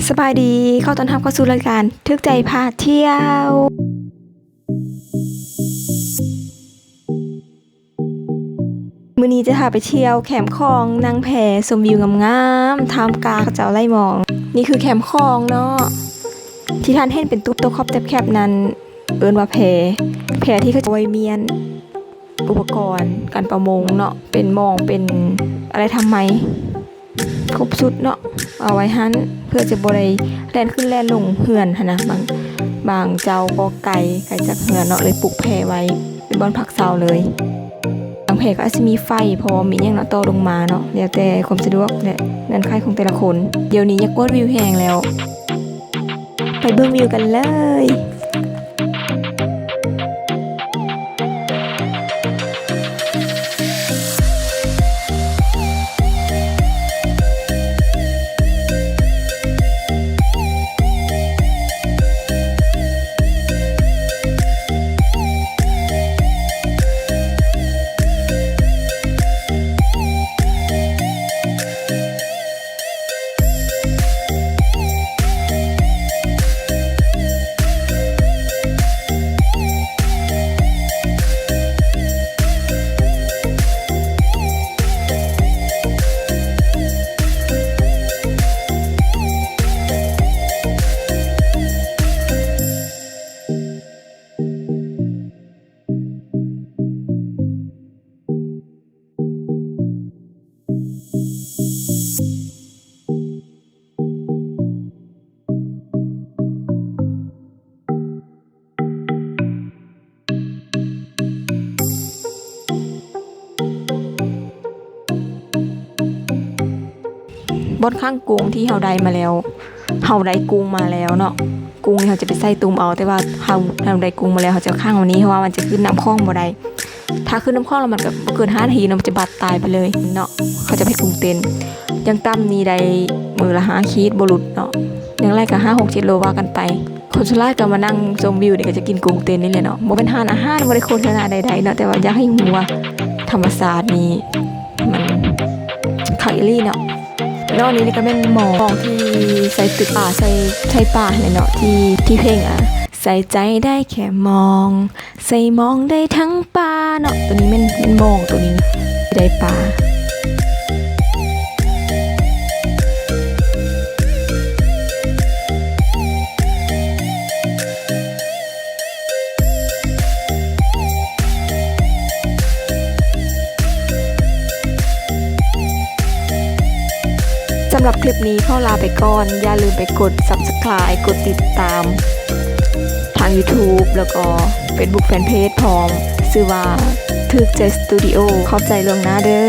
ສະບາຍດີ ຂໍຕ້ອນຮັບເຂົ້າສູ່ລາຍການຖືກໃຈພາທ່ຽວ. ມື້ນີ້ຈະພາໄປທ່ຽວແຄມຂອງ ນັ່ງແພຊົມວິວງາມໆ ທ່າມກາງເຂົາເຈົ້າໄລ່ມອງ. ນີ້ຄືແຄມຂອງເນາະ ທີ່ທ່ານເຫັນເປັນຕູບໂຕຂອບແຄບໆນັ້ນ ເອີ້ນວ່າແພ. ແພທີ່ເຂົາເຈົ້າໄວ້ມ້ຽນ ອຸປະກອນການປະມົງເນາະ ເປັນມອງ ເປັນອາໄລທຳໄມ ຄົບຊຸດເນາະ ເອົາໄວ້ຫັ້ນ ເພື່ອຈະບໍ່ໄດ້ແລ່ນຂຶ້ນແລ່ນລົງເຮືອນຫັ້ນນະ. ບາງ ບາງເຈົ້າກໍໄກ ໄກຈາກເຮືອນເນາະ ເລີຍປຸກແພໄວ້ເປັນບ່ອນພັກເຊົາເລີຍ. ບາງແພກໍອາດຊິມີໄຟພ້ອມ ມີຫຍັງເນາະ ຕໍ່ລົງມາເນາະ ແລ້ວແຕ່ຄວາມສະດວກ ແລະ ເງື່ອນໄຂຂອງແຕ່ລະຄົນ. ດຽວນີ້ຢາກກວດວິວແຮງແລ້ວ. ໄປເບິ່ງວິວກັນເລີຍ. ບ່ອນຂັງກຸ້ງທີ່ເຮົາໄດ້ມາແລ້ວ ເຮົາໄດ້ກຸ້ງມາແລ້ວເນາະ. ກຸ້ງນີ້ເຮົາຈະໄປໃສ່ຕຸ່ມເອົາ ແຕ່ວ່າເຮົາ ເຮົາໄດ້ກຸ້ງມາແລ້ວ ເຮົາຈະຂັງໄວ້ນີ້ ເພາະວ່າມັນຈະຂຶ້ນນ້ຳຂອງບໍ່ໄດ້. ຖ້າຂຶ້ນນ້ຳຂອງແລ້ວມັນກໍບໍ່ເກີນຫ້ານາທີເນາະ ມັນຈະບາດຕາຍໄປເລີຍເນາະ. ເຂົາຈະໃຫ້ກຸ້ງເຕັ້ນ ຢ່າງຕ່ຳນີ້ໄດ້ມື້ລະຫ້າຂີດບໍ່ຫຼຸດເນາະ ຢ່າງຫຼາຍກໍຫ້າ ຫົກ ເຈັດໂລວ່າກັນໄປ. ຄົນສ່ວນຫຼາຍກໍມານັ່ງຊົມວິວນີ້ ກໍຈະກິນກຸ້ງເຕັ້ນນີ້ແຫຼະເນາະ. ບໍ່ແມ່ນຮ້ານອາຫານ ບໍ່ໄດ້ໂຄສະນາໃດໆເນາະ ແຕ່ວ່າຢາກໃຫ້ຮູ້ວ່າທຳມະຊາດນີ້ມັນຄັກອີ່ຫຼີເນາະ. ແລ້ວອັນນີ້ນີ້ກໍແມ່ນມອງທີ່ໃສ່ຕຶກປາ ໃສ່ ໃສ່ປາຫັ້ນແຫຼະເນາະ ທີ່ ທີ່ເພງ ອາ ໃສ່ໃຈໄດ້ແຄ່ມອງ ໃສ່ມອງໄດ້ທັງປາເນາະ. ໂຕນີ້ແມ່ນ ແມ່ນມອງ ໂຕນີ້ໄດ້ປາ. ສຳລັບຄລິບນີ້ຂໍລາໄປກ່ອນ. ຢ່າລືມໄປກົດ Subscribe ກົດຕິດຕາມທາງ YouTube ແລ້ວກໍ Facebook Fanpage ພ້ອມ ຊື່ວ່າ ຖືກໃຈ Studio. ຂອບໃຈລ່ວງໜ້າເດີ້.